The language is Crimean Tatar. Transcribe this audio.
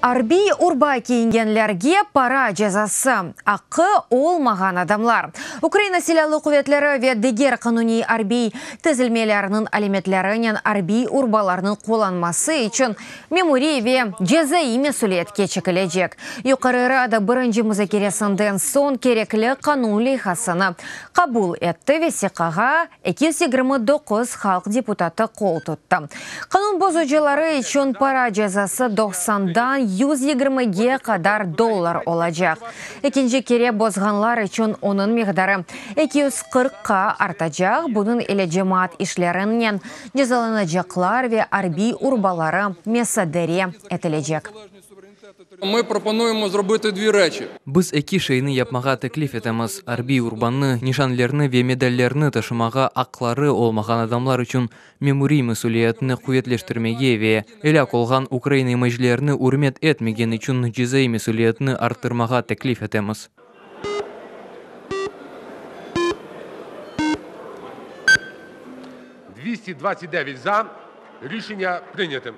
Arbiy urba kiyingenlerge para cezası, aqqı olmağan adamlar, Ukraina Silâlı quvetleri ve diger qanuniy arbiy tizilmelerniñ alâmetlerinen arbiy urbalarnıñ qullanması içün memuriy ve cezaiy mesüliyetke çekilecek. Yuqarı Rada birinci muzakeresinden soñ kerekli qanun leyhasını qabul etti, vesiqağa 229 halq deputatı qol tuttı. Qanun bozucıları içün para cezası doqsandan 120ge qadar dollar olacaq. Ekinci kere bozğanlar içün onıñ miqdarı 240qa artacaq, bunıñ ile cemaat işlerinen cezalanacaqlar ve arbiy urbaları mesadere etilecek. Mı proponuyemo zrobıtı dvi reçi. Biz eki şeyni yapmağa teklif etemiz, arbiy urbanı, nişanlerni ve medallerni taşımağa aqları olmağan adamlar içün memuriy mesüliyetni quvetleştirmege ve elâk olğan ukrain imayecilerini ürmet etmegen içün cezaiy mesüliyetni arttırmağa teklif etemiz. 229 за. Рішення прийнято.